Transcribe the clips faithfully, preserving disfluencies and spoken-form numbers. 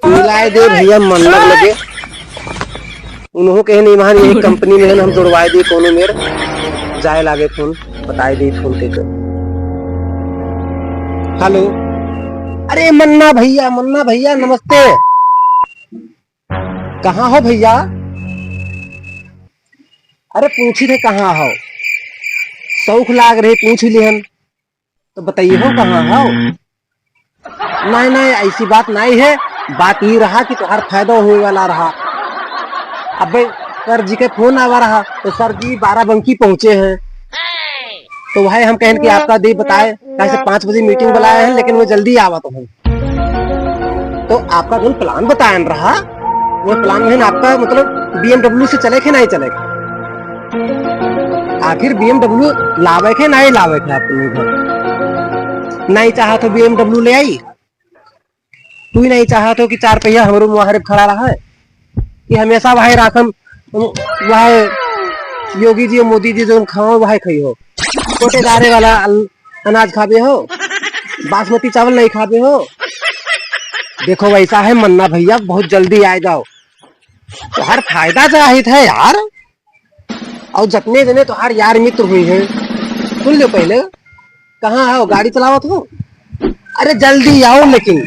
मिलाए दे भैया मन्ना लगे। उन्हों कहे नहीं, वहाँ यही कंपनी में है, हम जुड़वाए दे कोनो मेर। जाए लागे फोन, बताए दे फोन पे कर। हेलो, अरे मन्ना भैया, मन्ना भैया नमस्ते। कहाँ हो भैया? अरे पूछी थे कहाँ हो, शौक लाग रही पूछ लिहन। तो बताइए हो कहाँ हो? नहीं नहीं, ऐसी बात नहीं है। बात ये रहा कि तोहार फायदा होए वाला रहा। अबे सर जी के फोन आवा रहा तो सर जी बाराबंकी पहुंचे हैं। तो वह हम कहन कि आपका दे बताए, कैसे पाँच बजे मीटिंग बुलाए हैं, लेकिन वो जल्दी आवा तो हम। तो आपका जो प्लान बतायन रहा, वो प्लान में आपका मतलब बीएमडब्ल्यू से चले के नहीं चले के? आखिर बीएमडब्ल्यू लावे के नहीं लावे के अपने घर? नहीं चाहत हो बीएमडब्ल्यू ले आई, तू ही नहीं चाहत हो कि चार पहिया हमरो मुहारे पे खड़ा रहा है कि हमेशा वही राखम, वही योगी जी मोदी जी जो खाओ वही खाई हो। कोटेदारे वाला अल-, अनाज खाबे हो, बासमती चावल नहीं खाबे हो। देखो वैसा है मन्ना भैया, बहुत जल्दी आए जाओ। तोहार फायदा चाहित है यार। और जतने जने तोहार यार मित्र हुई हैं, सुन लो पहले, कहाँ हो? गाड़ी चलावत हो? अरे जल्दी आओ लेकिन।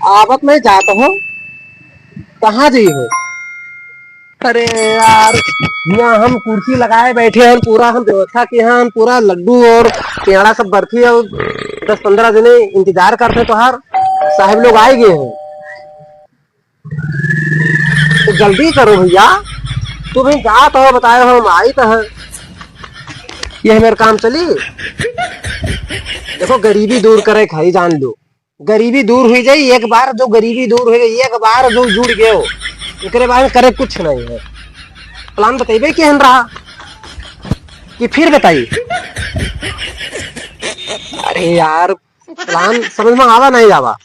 आवत नहीं जात हो, कहाँ जाई हो? अरे यार, यहाँ हम कुर्सी लगाए बैठे हैं, पूरा हम व्यवस्था किए हैं, हम पूरा लड्डू और पेड़ा सब बर्फी और दस पन्द्रह जने इंतजार करते हैं तोहार, साहब लोग आए गए हैं। तो जल्दी करो भैया, तू भी जात हो, बताए हो, हम आई तो है। ये मेरे काम चली। देखो, गरीबी दूर करे खाई, जान लो, गरीबी दूर हुई जाई एक बार। जो गरीबी दूर हुई जाई एक बार, जो जुड़ गए हो, एकरे बाद करे कुछ नहीं है। प्लान बतेबे केहन रहा कि फिर बताई? अरे यार, प्लान समझ में आवा नहीं आवा,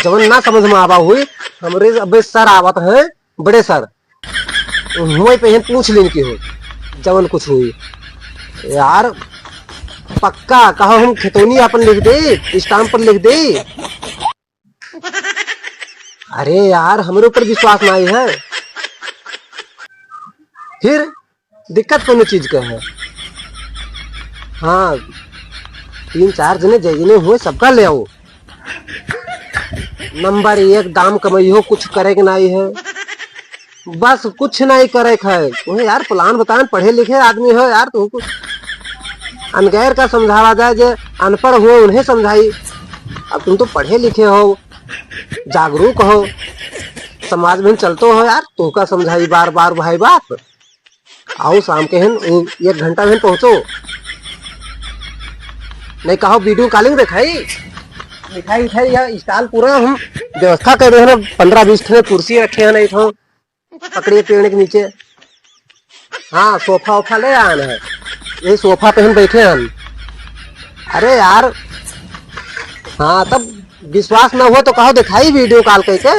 जवन ना समझ में आवा हुई, हमरे अबे सर आवत हैं, बड़े सर, हुए पे हम पूछ लेन की हो, जवन कुछ हुई। यार, पक्का कहो हम खेतौनी अपन लिख दे, स्टाम्प पर लिख दे। अरे यार, हमरे ऊपर विश्वास नहीं है, फिर दिक्कत कोनो चीज का है? हाँ, तीन चार जने जैजने हुए, सबका ले आओ। नंबर एक दाम कमाई हो, कुछ करे के नहीं है, बस कुछ नहीं करे के है। तुम्हें यार प्लान बताएं, पढ़े लिखे आदमी हो यार, तुमको अनगैर का समझावा जाए, जे अनपढ़ हुए उन्हें समझाई। अब तुम तो पढ़े लिखे हो, जागरूक हो, समाज में चलते हो यार, तुमका समझाई बार बार भाई बाप। आओ शाम के हन, उ, एक घंटा में पहुँचो। नहीं कहो वीडियो कॉलिंग दिखाई, मिठाई उठाई या स्टॉल पूरा हम व्यवस्था कर रहे हैं ना, पन्द्रह बीस ठे कुर्सी रखे हैं, नहीं तो पकड़िए पेड़ के नीचे। हाँ, सोफा वोफा ले आन है, यही सोफा पे हम बैठे हैं। अरे यार, हाँ, तब विश्वास ना हो तो कहो दिखाई वीडियो कॉल करके।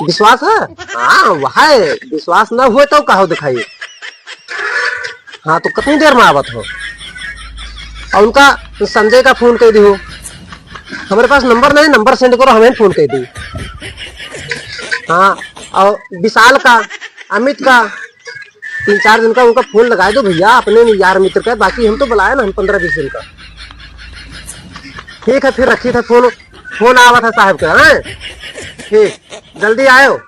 विश्वास है? हाँ, वह है। विश्वास ना हो तो कहो दिखाई। हाँ, तो कितनी देर में आवत हो? और उनका संजय का फोन कर दियो। हमारे पास नंबर नहीं, नंबर सेंड करो, हमें फोन कर दी। हाँ, और विशाल का, अमित का, तीन चार दिन का उनका फोन लगाए दो भैया, अपने यार मित्र का। बाकी हम तो बुलाए ना, हम पन्द्रह बीस दिन का। ठीक है, फिर रखी था फोन, फोन आवा था साहब का, हैं? ठीक, जल्दी आयो।